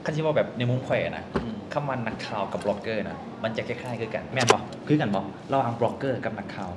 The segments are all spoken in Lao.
ຄັນຊິເວົ້າແບບໃນມຸມຂ້ອຍນະ ອືມ ຄຳວ່ານັກຂ່າວກັບບລັອກເກີນະ ມັນຈະຄ້າຍໆຄືກັນ ແມ່ນບໍ່? ຄືກັນບໍ່? ລະຫວ່າງບລັອກເກີກັບນັກຂ່າວ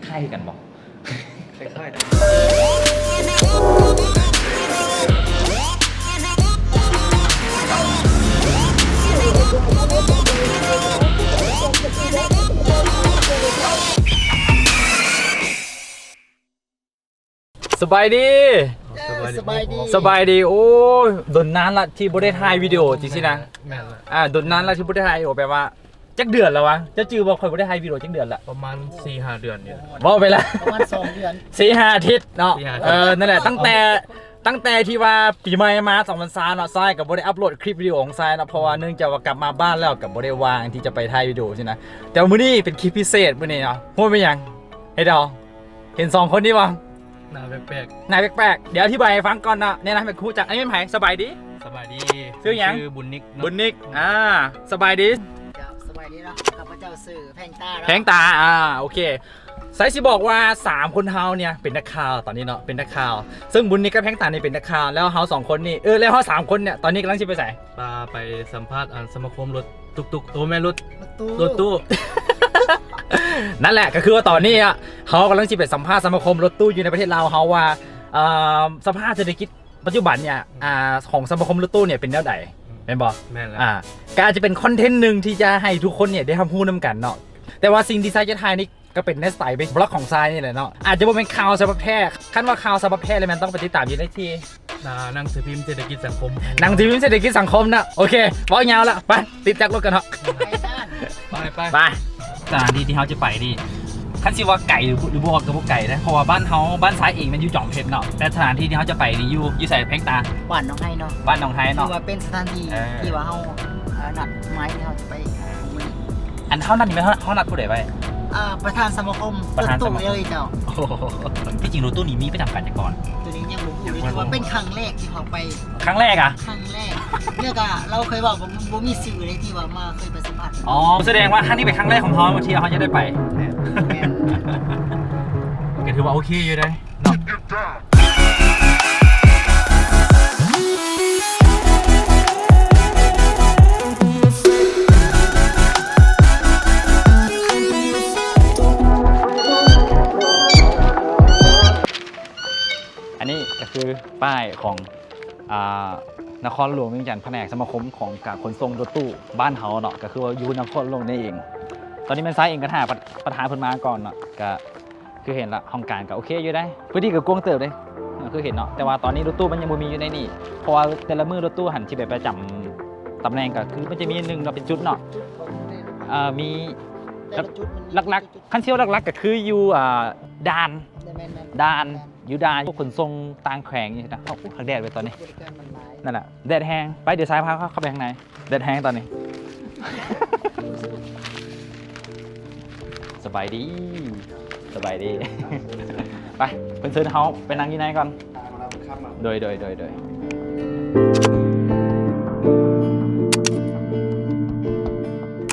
ຄ້າຍຄືກັນບໍ່? ຄ້າຍໆ. ສະບາຍດີ ເອີ ສະບາຍດີ ສະບາຍດີ ສະບາຍດີ. ໂອ້ຍ ດົນນານລະທີ່ບໍ່ໄດ້ຖ່າຍວິດີໂອຈັ່ງຊີ້ນະ. ແມ່ນລະ ອ່າ ດົນນານລະທີ່ບໍ່ໄດ້ຖ່າຍວິດີໂອ ແບບວ່າ ຈັກເດືອນແລ້ວວະ? ເຈົ້າຈື່ບໍ່? ຂ້ອຍບໍ່ໄດ້ຖ່າຍວິດີໂອຈັກເດືອນລະ. ປະມານສີ່ຫ້າເດືອນນີ້ແຫຼະ. ເວົ້າໄປລະ ປະມານສອງເດືອນ ສີ່ຫ້າອາທິດເນາະ. ສີ່ຫ້າອາທິດ ເອີ ນັ້ນແຫຼະ ຕັ້ງແຕ່ ຕັ້ງແຕ່ທີ່ວ່າປີໃໝ່ມາສອງພັນຊາວເນາະ ຊາຍກໍບໍ່ໄດ້ອັບໂຫຼດຄລິບວິດີໂອຂອງຊາຍເນາະ ເພາະວ່າເນື່ອງຈາກວ່າກັບມາບ້ານແລ້ວກໍບໍ່ໄດ້ວ່າງທີ່ຈະໄປຖ່າຍວິດີໂອຊີ້ນະ. ແຕ່ວ່າມື້ນີ້ເປັນຄລິບພິເສດມື້ນີ້ເນາະ. ຮູ້ແມ່ນຫຍັງ? ໃຫ້ເດົາ ເຫັນສອງຄົນນີ້ບໍ່? ໜ້າແປກໆ ໜ້າແປກໆ. ດຽວອະທິບາຍໃຫ້ຟັງກ່ອນເນາະ. ແນະນຳໃຫ້ຮູ້ຈັກ ອັນນີ້ແມ່ນໃຜ? ສະບາຍດີ ສະບາຍດີ. ຊື່ຫຍັງ? ຊື່ບຸນນິກເນາະ ບຸນນິກ. ອ່າ ສະບາຍດີ ເຈົ້າ ສະບາຍດີເນາະ. ຂ້າພະເຈົ້າຊື່ແພງຕາເນາະ ແພງຕາ. ອ່າ ໂອເຄ ໄຊຊິບອກວ່າສາມຄົນເຮົານີ້ເປັນນັກຂ່າວຕອນນີ້ເນາະ ເປັນນັກຂ່າວ ເຊິ່ງບຸນນິກກັບແພງຕານີ້ເປັນນັກຂ່າວ ແລ້ວເຮົາສອງຄົນນີ້ ເອີ ແລ້ວເຮົາສາມຄົນນີ້ຕອນນີ້ກຳລັງຊິໄປໃສ? ພາໄປສຳພາດ ອັນ ສະມາຄົມລົດຕຸກໆ ໂອ້ ແມ່ນລົດ ລົດຕູ້ ລົດຕູ້ ນັ້ນແຫຼະ ກໍຄືວ່າຕອນນີ້ອະ ເຮົາກຳລັງຊິໄປສຳພາດສະມາຄົມລົດຕູ້ຢູ່ໃນປະເທດລາວເຮົາວ່າ ເອີ ສະພາບເສດຖະກິດປັດຈຸບັນເນີ້ຍ ອືມ ອ່າ ຂອງສະມາຄົມລົດຕູ້ເນີ້ຍເປັນແນວໃດ ອືມ ແມ່ນບໍ່? ແມ່ນແລ້ວ ອ່າ ກໍອາດຈະເປັນຄອນເທັນໜຶ່ງທີ່ຈະໃຫ້ທຸກຄົນເນີ້ຍໄດ້ຮັບຮູ້ນຳກັນເນາະ. ແຕ່ວ່າສິ່ງທີ່ຊາຍຈະຖ່າຍນີ້ ກໍເປັນໃນສະໄຕເປັນບລັອກຂອງຊາຍນີ້ແຫຼະເນາະ ອາດຈະບໍ່ແມ່ນຂ່າວສະບັບແທ້. ຄັນວ່າຂ່າວສະບັບແທ້ແລ້ວແມ່ນຕ້ອງໄປຕິດຕາມຢູ່ໃນທີ່ ອ່າ ໜັງສືພິມເສດຖະກິດສັງຄົມ ໜັງສືພິມເສດຖະກິດສັງຄົມນະ. ໂອເຄ ເວົ້າຍາວລະ ໄປຕິດຈັກລົດກັນເນາະ. ໄປ ໄປ ໄປ ໄປ. ສະຖານທີ່ທີ່ເຮົາຈະໄປນີ້ ຄັນຊິວ່າໄກ ຫຼື ຫຼືບໍ່ກໍບໍ່ໄກນະ ເພາະວ່າບ້ານເຮົາ ບ້ານຊາຍເອງແມ່ນຢູ່ຈອມເພັດເນາະ ແຕ່ສະຖານທີ່ທີ່ເຮົາຈະໄປນີ້ຢູ່ ຢູ່ໃສແພງຕາ? ບ້ານໜອງໄຮເນາະ ບ້ານໜອງໄຮເນາະ ຖືວ່າເປັນສະຖານທີ່ ເອີ ທີ່ວ່າເຮົາ ເອີ ນັດໝາຍທີ່ເຮົາຈະໄປມື້ນີ້. ອັນເຮົານັດນີ້ແມ່ນເຮົາ ເຮົານັດຜູ້ໃດໄວ້? ອ່າ ປະທານສະມາຄົມ ປະທານສະມາຄົມ ລົດຕູ້ເລີຍເຈົ້າ. ໂອ້ໂຫ ທີ່ຈິງລົດຕູ້ນີ້ມີປະຈຳການຈັກກ່ອນ? ໂຕນີ້ຍັງບໍ່ຮູ້ເລີຍ ຖືວ່າເປັນຄັ້ງແລກທີ່ເຮົາໄປ. ຄັ້ງແລກອະ? ຄັ້ງແລກ ແລ້ວກະລາວເຄີຍເວົ້າບໍ່ ບໍ່ມີຊື່ເລີຍ ທີ່ວ່າມາເຄີຍໄປສຳພາດ. ອໍ ສະແດງວ່າຄັ້ງນີ້ເປັນຄັ້ງແລກຂອງເຮົາທີ່ເຮົາຈະໄດ້ໄປ. ແມ່ນ ແມ່ນ ກໍຖືວ່າໂອເຄຢູ່ເດ້. ເນາະ ອັນນີ້ກໍຄືປ້າຍຂອງ ອ່າ ນະຄອນຫຼວງວຽງຈັນ ພະແນກສະມາຄົມຂອງການຂົນສົ່ງລົດຕູ້ບ້ານເຮົາເນາະ ກໍຄືວ່າຢູ່ນະຄອນຫຼວງນີ້ເອງ. ຕອນນີ້ແມ່ນຊາຍເອງກໍຖ້າປະ ປະທານເພິ່ນມາກ່ອນເນາະ ກໍ ຄືເຫັນລະ ຫ້ອງການກໍໂອເຄຢູ່ເດ້ ພື້ນທີ່ກໍກວ້າງເຕີບເດ້ ຄືເຫັນເນາະ. ແຕ່ວ່າຕອນນີ້ລົດຕູ້ມັນຍັງບໍ່ມີຢູ່ໃນນີ້ ເພາະວ່າແຕ່ລະມື້ລົດຕູ້ຫັ້ນຊິໄປປະຈຳຕຳແໜ່ງ ກໍຄືມັນຈະມີໜຶ່ງເນາະ ເປັນຈຸດເນາະ ເອີ ມີ ແຕ່ລະຈຸດມັນ ຫຼັກໆ ຄັນຊິເວົ້າຫຼັກໆ ກໍຄືຢູ່ ອ່າ ດ່ານ ແມ່ນໆ ດ່ານ ຢູ່ດ່ານ ພວກຂົນສົ່ງຕ່າງແຂວງນີ້ນະ. ໂອ້ ຄັກແດດເວີຍຕອນນີ້ ນັ້ນລະ ແດດແຮງ. ໄປ ດຽວຊາຍພາເຂົ້າ ເຂົ້າໄປຂ້າງໃນ. ແດດແຮງຕອນນີ້. ສະບາຍດີ ສະບາຍດີ. ໄປ ເພິ່ນເຊີນເຮົາໄປນັ່ງຢູ່ໃນກ່ອນ. ໂດຍ ໂດຍ ໂດຍ ໂດຍ.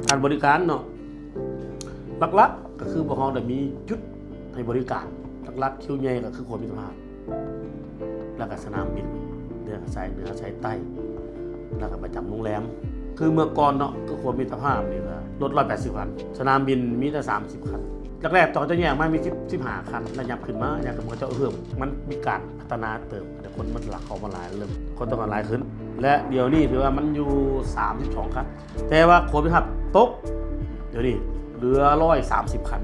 ການບໍລິການເນາະ ຫຼັກໆ ກໍຄືພວກເຮົາໄດ້ມີຈຸດໃຫ້ບໍລິການ. ຫຼັກໆ ຄິວໃຫຍ່ກໍຄືຂົວມິດຕະພາບ ແລ້ວກໍສະໜາມບິນ ເຫຼືອສາຍເໜືອສາຍໃຕ້ ແລ້ວກໍປະຈຳໂຮງແຮມ. ຄືເມື່ອກ່ອນເນາະ ຄືຂົວມິດຕະພາບນີ້ກໍລົດຮ້ອຍແປດສິບຄັນ ສະໜາມບິນມີແຕ່ສາມສິບຄັນ. ແລກໆ ຕອນເຂົາເຈົ້າແຍກມາມີສິບ ສິບຫ້າຄັນ ແລ້ວຫຍັບຂຶ້ນມາ ຫຍັບຂຶ້ນມາ ເຂົາເຈົ້າເພີ່ມ ມັນມີການພັດທະນາເຕີບ ແຕ່ຄົນມັນຫຼັກເຂົ້າມາຫຼາຍ ເລີ່ມຄົນຕ້ອງການຫຼາຍຂຶ້ນ ແລະ ດຽວນີ້ຖືວ່າມັນຢູ່ສາມສິບສອງຄັນ. ແຕ່ວ່າຂົວມິດຕະພາບຕົກ ດຽວນີ້ເຫຼືອຮ້ອຍສາມສິບຄັນ.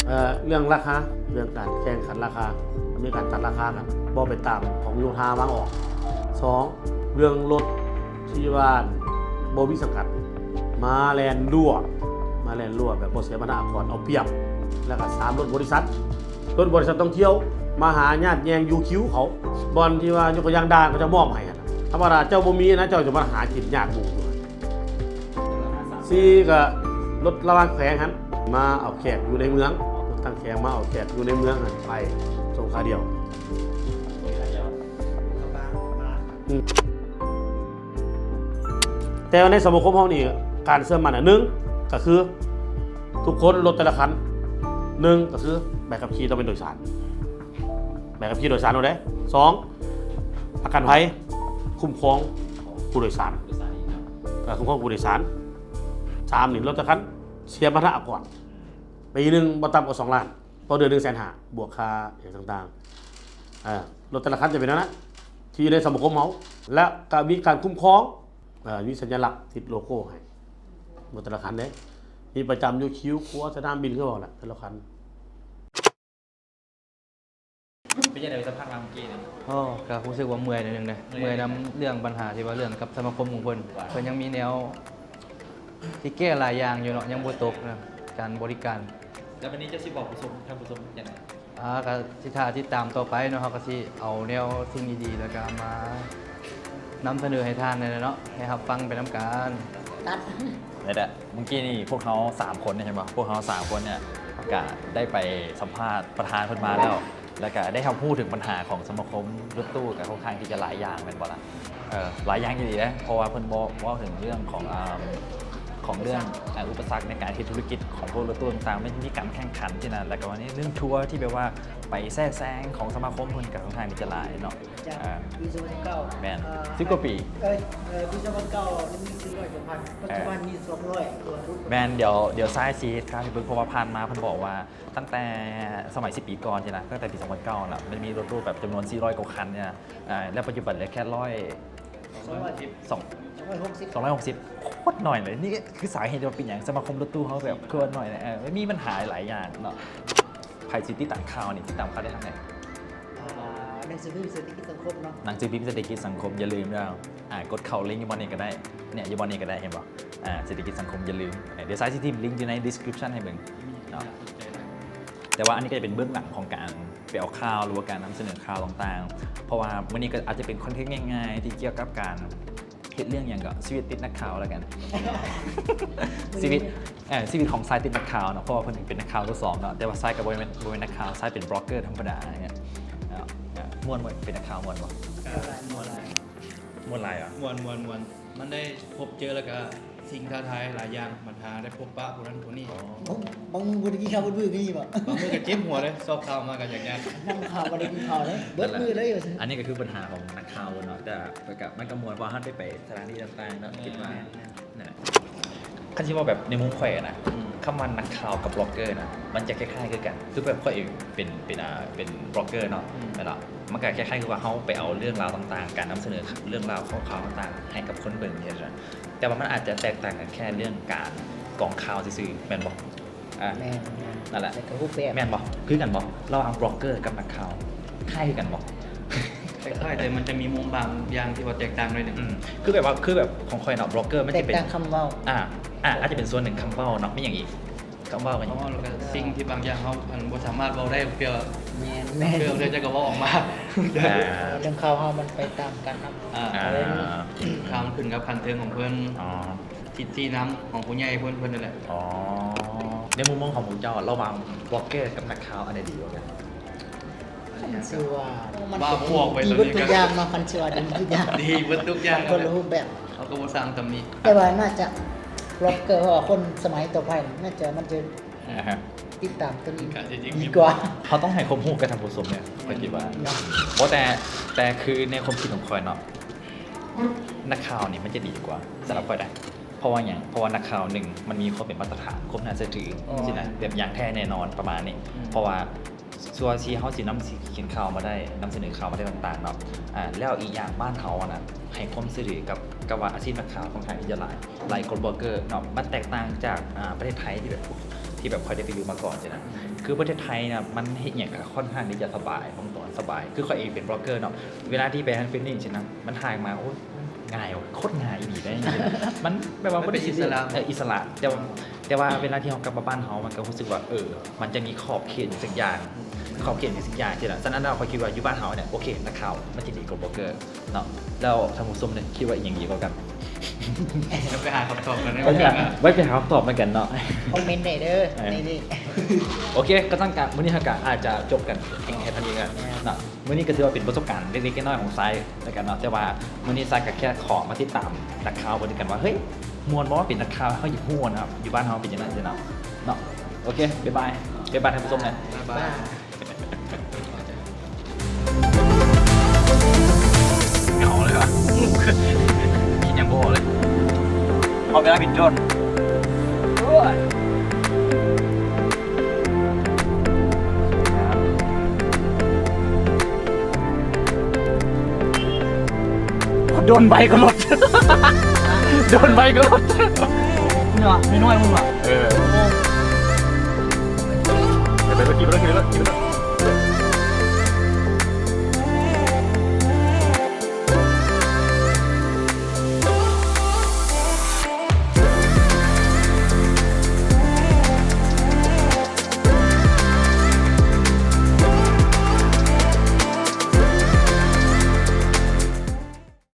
ເອີ ເລື່ອງລາຄາ ເລື່ອງການແຂ່ງຂັນລາຄາ ມີການຕັດລາຄາກັນ ບໍ່ໄປຕາມຂອງໂຍທາວາງອອກ. ສອງ ເລື່ອງລົດທີ່ວ່າບໍ່ມີສັງກັດ ມາແລ່ນຮົ່ວ ມາແລ່ນຮົ່ວແບບບໍ່ເສຍມານະອາກອນ ເອົາປຽບ. ແລ້ວກໍສາມ ລົດບໍລິສັດ ລົດບໍລິສັດທ່ອງທ່ຽວມາຫາຍາດແຍ່ງຢູ່ຄິວເຂົາ ບ່ອນທີ່ວ່າຍົກຕົວຢ່າງດ່ານເຂົາຈະມອບໃຫ້ຫັ້ນ ທຳມະດາເຈົ້າບໍ່ມີນະ ເຈົ້າຈະມາຫາກິນຍາກໝູ່ຢູ່ຫັ້ນ. ສີ່ ກໍລົດລະຫວ່າງແຂວງຫັ້ນ ມາເອົາແຂກຢູ່ໃນເມືອງ ລົດຕ່າງແຂວງມາເອົາແຂກຢູ່ໃນເມືອງຫັ້ນ ໄປສົ່ງຂາດຽວ. ອືມ ແຕ່ວ່າໃນສະມາຄົມເຮົານີ້ ການເຊື່ອໝັ້ນ ໜຶ່ງ ກໍຄືທຸກຄົນ ລົດແຕ່ລະຄັນ ໜຶ່ງ ກໍຄືໃບຂັບຂີ່ຕ້ອງເປັນໂດຍສານ ໃບຂັບຂີ່ໂດຍສານເຮົາເດ້. ສອງ ປະກັນໄພ ຄຸ້ມຄອງຜູ້ໂດຍສານ ເອີ ຄຸ້ມຄອງຜູ້ໂດຍສານ. ສາມນີ້ ລົດແຕ່ລະຄັນເສຍບັນຫາອາກອນ ປີໜຶ່ງບໍ່ຕ່ຳກວ່າສອງລ້ານ ຕໍ່ເດືອນໜຶ່ງແສນຫ້າ ບວກຄ່າຫຍັງຕ່າງໆ. ເອີ ລົດແຕ່ລະຄັນຈະເປັນແນວນັ້ນ ທີ່ຢູ່ໃນສະມາຄົມເຮົາ ແລະ ກະມີການຄຸ້ມຄອງ ເອີ ມີສັນຍະລັກຕິດໂລໂກ້ໃຫ້ ລົດແຕ່ລະຄັນເດ້ ມີປະຈຳຢູ່ຄິວຂົວສະໜາມບິນ ຄືເວົ້າແຫຼະ ແຕ່ລະຄັນ. ເປັນຈັ່ງໃດສະພາບມາມື້ກີ້ນີ້? ໂອ້ ກໍຮູ້ສຶກວ່າເມື່ອຍໜ້ອຍໜຶ່ງເດ້ ເມື່ອຍນຳເລື່ອງບັນຫາທີ່ວ່າເລື່ອງກັບສະມາຄົມຂອງເພິ່ນ ເພິ່ນຍັງມີແນວທີ່ແກ້ຫຼາຍຢ່າງຢູ່ເນາະ ຍັງບໍ່ຕົກນະ ການບໍລິການ. ແລ້ວບັດນີ້ເຈົ້າຊິບອກຜູ້ຊົມ ທ່ານຜູ້ຊົມຈັ່ງໃດ? ອ່າ ກໍຊິຖ້າຕິດຕາມຕໍ່ໄປເນາະ ເຮົາກໍຊິເອົາແນວສິ່ງດີໆ ແລ້ວກໍມານຳສະເໜີໃຫ້ທ່ານນັ້ນແຫຼະເນາະ ໃຫ້ຮັບຟັງໄປນຳກັນ. ຕັດ ນີ້ແຫຼະ ມື້ກີ້ນີ້ພວກເຮົາສາມຄົນນີ້ ເຫັນບໍ່? ພວກເຮົາສາມຄົນນີ້ກະໄດ້ໄປສຳພາດປະທານເພິ່ນມາແລ້ວ ແລ້ວກະໄດ້ຮັບຮູ້ເຖິງບັນຫາຂອງສະມາຄົມລົດຕູ້ ກະຄ່ອນຂ້າງທີ່ຈະຫຼາຍຢ່າງ ແມ່ນບໍ່ລະ? ເອີ ຫຼາຍຢ່າງອີ່ຫຼີເດ້ ເພາະວ່າເພິ່ນເວົ້າ ເວົ້າເຖິງເລື່ອງຂອງ ອາ ຂອງເລື່ອງ ອຸປະສັກ ອາ ອຸປະສັກໃນການເຮັດທຸລະກິດຂອງພວກລົດຕູ້ຕ່າງໆ ມັນມີການແຂ່ງຂັນຊີ້ນະ ແລ້ວກໍວ່າໃນເລື່ອງທົວທີ່ແບບວ່າໄປແຊະແຊງຂອງສະມາຄົມເພິ່ນ ກໍຄ່ອນຂ້າງທີ່ຈະຫຼາຍເນາະ. ຈາກ ອ່າ ປີສອງພັນສິບເກົ້າ ແມ່ນ ເອີ ສິບກວ່າປີ ເອີ ເອີ ປີສອງພັນເກົ້ານີ້ມີສີ່ຮ້ອຍກວ່າຄັນ ເອີ ປັດຈຸບັນມີສອງຮ້ອຍກວ່າລຸ້ນ. ແມ່ນ ດຽວ ດຽວຊາຍຊິເຮັດຂ່າວໃຫ້ເບິ່ງ ເພາະວ່າຜ່ານມາເພິ່ນບອກວ່າຕັ້ງແຕ່ສະໄໝສິບປີກ່ອນຊີ້ນະ ຕັ້ງແຕ່ປີສອງພັນເກົ້ານະ ມັນມີລົດຕູ້ແບບຈຳນວນສີ່ຮ້ອຍກວ່າຄັນນີ້ນະ ເອີ ແລ້ວປັດຈຸບັນເຫຼືອແຄ່ຮ້ອຍ ສອງຮ້ອຍສິບ ສອງ ສອງຮ້ອຍຫົກສິບ ສອງຮ້ອຍຫົກສິບ ໂຄດໜ້ອຍເລີຍ. ນີ້ຄືສາເຫດທີ່ວ່າເປັນຫຍັງສະມາຄົມລົດຕູ້ເຮົາແບບຄືວ່າໜ້ອຍ ເອີ ມັນມີບັນຫາຫຼາຍຢ່າງເນາະ. ໃຜຊິຕິດຕາມຂ່າວນີ້ ຕິດຕາມຂ່າວໄດ້ທາງໃດ? ອ່າ ໜັງສືພິມເສດຖະກິດສັງຄົມເນາະ ໜັງສືພິມເສດຖະກິດສັງຄົມ ຢ່າລືມເດີ ອ່າ ກົດເຂົ້າລິ້ງຢູ່ບ່ອນນີ້ກໍໄດ້ ເນຍ ຢູ່ບ່ອນນີ້ກໍໄດ້ ເຫັນບໍ່? ອ່າ ເສດຖະກິດສັງຄົມ ຢ່າລືມ ເອີ ດຽວຊາຍຊິຖິ້ມລິ້ງຢູ່ໃນ description ໃຫ້ເບິ່ງເນາະ. ແຕ່ວ່າອັນນີ້ກໍຈະເປັນເບື້ອງຫຼັງຂອງການໄປເອົາຂ່າວ ຫຼືວ່າການນຳສະເໜີຂ່າວຕ່າງໆ ເພາະວ່າມື້ນີ້ກໍອາດຈະເປັນຄອນເທັນງ່າຍໆ ທີ່ກ່ຽວກັບການ ເຮັດເລື່ອງຫຍັງກໍ ຊີວິດຕິດນັກຂ່າວແລ້ວກັນ ຊີວິດ ເອີ ຊີວິດຂອງຊາຍຕິດນັກຂ່າວເນາະ ເພາະວ່າເພິ່ນເປັນນັກຂ່າວໂລກສອງເນາະ ແຕ່ວ່າຊາຍກໍບໍ່ແມ່ນ ບໍ່ແມ່ນນັກຂ່າວ ຊາຍເປັນບລັອກເກີທຳມະດາເນຍ. ເອີ ມ່ວນບໍ່ ເປັນນັກຂ່າວມ່ວນບໍ່? ກໍມ່ວນ ມ່ວນຫຼາຍຫວາ? ມ່ວນ ມ່ວນ ມ່ວນ ມັນໄດ້ພົບເຈີ ແລ້ວກໍສິ່ງທ້າທາຍຫຼາຍຢ່າງ ບັນຫາໄດ້ພົບປະຜູ້ນັ້ນຜູ້ນີ້. ບາງ ບາງມື້ບໍ່ໄດ້ກິນເຂົ້າເບິດມື້ກໍມີບໍ່? ບາງມື້ກໍເຈັບຫົວເດ້ ຊອກຂ່າວມາກໍຢາກຍາກ ນັ່ງຂ່າວບໍ່ໄດ້ກິນເຂົ້າເລີຍ ເບິດມື້ເລີຍ. ອັນນີ້ກໍຄືບັນຫາຂອງນັກຂ່າວເນາະ ແຕ່ ມັນກໍ ມັນກໍມ່ວນ ເພາະເຮົາໄດ້ໄປສະຖານທີ່ຕ່າງໆເນາະ ແມ່ນ ຄິດວ່າ ແມ່ນ ແມ່ນ ນັ້ນແຫຼະ. ຄັນຊິເວົ້າແບບໃນມຸມຂ້ອຍນະ ອືມ ຄຳວ່ານັກຂ່າວກັບບລັອກເກີນະ ມັນຈະຄ້າຍໆຄືກັນ ຄືແບບຂ້ອຍເອງເປັນ ເປັນ ອ່າ ເປັນບລັອກເກີເນາະ ອືມ ແມ່ນລະ ມັນກໍຄ້າຍໆຄືວ່າເຮົາໄປເອົາເລື່ອງລາວຕ່າງໆ ການນຳສະເໜີເລື່ອງລາວຂ່າວຕ່າງໆ ໃຫ້ກັບຄົນເບິ່ງຈັ່ງຊີ້ນະ ແຕ່ວ່າມັນອາດຈະແຕກຕ່າງກັນແຄ່ເລື່ອງການກອງຂ່າວຊື່ໆ ແມ່ນບໍ່? ອ່າ ແມ່ນໆ ນັ້ນແຫຼະ ແລ້ວກໍຮູບແບບ ແມ່ນບໍ່? ຄືກັນບໍ່? ລະຫວ່າງບລັອກເກີກັບນັກຂ່າວ ຄ້າຍຄືກັນບໍ່? ຄ້າຍໆ ແຕ່ມັນຈະມີມຸມບາງຢ່າງທີ່ວ່າແຕກຕ່າງໜ້ອຍໜຶ່ງ ອືມ ຄືແບບວ່າ ຄືແບບຂອງຂ້ອຍເນາະ ບລັອກເກີມັນຈະເປັນ ແຕກຕ່າງຄຳເວົ້າ ອ່າ ອ່າ ອາດຈະເປັນສ່ວນໜຶ່ງ ຄຳເວົ້າເນາະ ມີຫຍັງອີກ? ຄຳເວົ້າກັນ ຄຳເວົ້າ ແລ້ວກໍສິ່ງທີ່ບາງຢ່າງເຮົາ ອັນ ບໍ່ສາມາດເວົ້າໄດ້ ເພື່ອ ແມ່ນໆ ເພື່ອ ເພື່ອຈະກໍເວົ້າອອກມາ ອ່າ ເລື່ອງຂ່າວເຮົາມັນໄປຕາມກັນເນາະ ອ່າ ອ່າ ຂ່າວມັນຂຶ້ນກັບຂັ້ນເທິງຂອງເພິ່ນ ອໍ ທິດຊີ້ນຳຂອງຜູ້ໃຫຍ່ເພິ່ນ ເພິ່ນນັ້ນແຫຼະ. ອໍ ໃນມຸມມອງຂອງພວກເຈົ້າ ລະຫວ່າງບລັອກເກີກັບນັກຂ່າວ ອັນໃດດີກວ່າກັນ? ຄັນຊິວ່າ ມັນ ວ່າ ກໍ ບອກໄປ ດີເບິດທຸກຢ່າງເນາະ ຄັນຊິວ່າດີເບິດທຸກຢ່າງ ດີເບິດທຸກຢ່າງ ຄົນລະຮູບແບບ ເຮົາກໍບໍ່ສ້າງຕຳໜິ ແຕ່ວ່າໜ້າຈະບລັອກເກີ ເພາະວ່າຄົນສະໄໝຕໍ່ໄປໜ້າຈະ ມັນຈະ ອ່າຮະ ຕິດຕາມຕົວນີ້ ກໍຈະຍິ່ງ ດີກວ່າ ເຮົາຕ້ອງໃຫ້ຄວາມຮູ້ກັບທ່ານຜູ້ຊົມເນຍ ຂ້ອຍຄິດວ່າ ເນາະ ບໍ່ ແຕ່ ແຕ່ຄືໃນຄວາມຄິດຂອງຂ້ອຍເນາະ ນັກຂ່າວນີ້ມັນຈະດີກວ່າ ສຳລັບຂ້ອຍນະ ເພາະວ່າຫຍັງ? ເພາະວ່ານັກຂ່າວ ໜຶ່ງ ມັນມີຄວາມເປັນມາດຕະຖານ ຄວາມໜ້າເຊື່ອຖື ອໍ ຊີ້ນະ ແບບຢ່າງແທ້ແນ່ນອນປະມານນີ້ ອືມ ເພາະວ່າ ສ່ວນທີ່ເຮົາຊິນຳ ຊິຂຽນຂ່າວມາໄດ້ ນຳສະເໜີຂ່າວມາໄດ້ຕ່າງໆເນາະ ອ່າ ແລ້ວອີກຢ່າງບ້ານເຮົານະ ໃຫ້ຄວາມເຊື່ອຖືກັບ ກັບວ່າອາຊີບນັກຂ່າວຂ້ອນຂ້າງທີ່ຈະຫຼາຍ ຫຼາຍກວ່າບລັອກເກີເນາະ ມັນແຕກຕ່າງຈາກ ອ່າ ປະເທດໄທທີ່ແບບ ທີ່ແບບຂ້ອຍໄດ້ໄປຢູ່ມາກ່ອນຊີ້ນະ ຄືປະເທດໄທນະ ມັນເຮັດຫຍັງກໍຂ້ອນຂ້າງທີ່ຈະສະບາຍ ຂອງຕົວສະບາຍ ຄືຂ້ອຍເອງເປັນບລັອກເກີເນາະ ເວລາທີ່ໄປຫັ້ນໄປນີ້ຊີ້ນະ ມັນຖ່າຍມາ ໂອ້ຍ ງ່າຍວ່າ ໂຄດງ່າຍອີ່ຫຼີເດ້ ມັນແບບວ່າ ມັນເປັນອິດສະຫຼະ ເອີ ອິດສະຫຼະ ແຕ່ວ່າ ແຕ່ວ່າເວລາທີ່ເຮົາກັບມາບ້ານເຮົາ ມັນກໍຮູ້ສຶກວ່າ ເອີ ມັນຈະມີຂອບເຂດຫຍັງສັກຢ່າງ ຂອບເຂດຫຍັງສັກຢ່າງຊີ້ນະ ສະນັ້ນແລ້ວຂ້ອຍຄິດວ່າຢູ່ບ້ານເຮົານີ້ ໂອເຄ ນັກຂ່າວມັນຈະດີກວ່າບລັອກເກີເນາະ ແລ້ວທ່ານຜູ້ຊົມນີ້ຄິດວ່າອີ່ຫຍັງດີກວ່າກັນ? ໄວ້ໄປຫາຄຳຕອບກັນ ໄວ້ໄປຫາ ໄວ້ໄປຫາຄຳຕອບນຳກັນເນາະ ຄອມເມັນໄດ້ເດີ ເອີ ໃນນີ້ ໂອເຄ ກໍຊັ້ນກະມື້ນີ້ເຮົາກະອາດຈະຈົບກັນພຽງແຄ່ເທົ່ານີ້ເນາະ ມື້ນີ້ກໍຖືວ່າເປັນປະສົບການເລັກໆນ້ອຍໆຂອງຊາຍ ແລ້ວກັນເນາະ ແຕ່ວ່າມື້ນີ້ຊາຍກໍແຄ່ຂໍມາຕິດຕາມນັກຂ່າວເບິ່ງນຳກັນວ່າ ເຮີ້ຍ ມ່ວນບໍ່ ເປັນນັກຂ່າວ ເຮົາຢາກຮູ້ນະ ຢູ່ບ້ານເຮົາເປັນຈັ່ງໃດຊີ້ນະ ເນາະ ໂອເຄ ບາຍບາຍ ບາຍບາຍທ່ານຜູ້ຊົມນະ ບາຍບາຍ ເຫງົາເລີຍຫວາ? ເອົາເວລາບິນໂດຣນ. ໂອ້ຍ ໂດຣນໄວກວ່າລົດ ໂດຣນໄວກວ່າລົດ ເນາະ ນ້ອຍໆ ມຶງວ່າ ເອີ ໄປໆ ຂີ່ລົດ ຂີ່ລົດ ຂີ່ລົດ.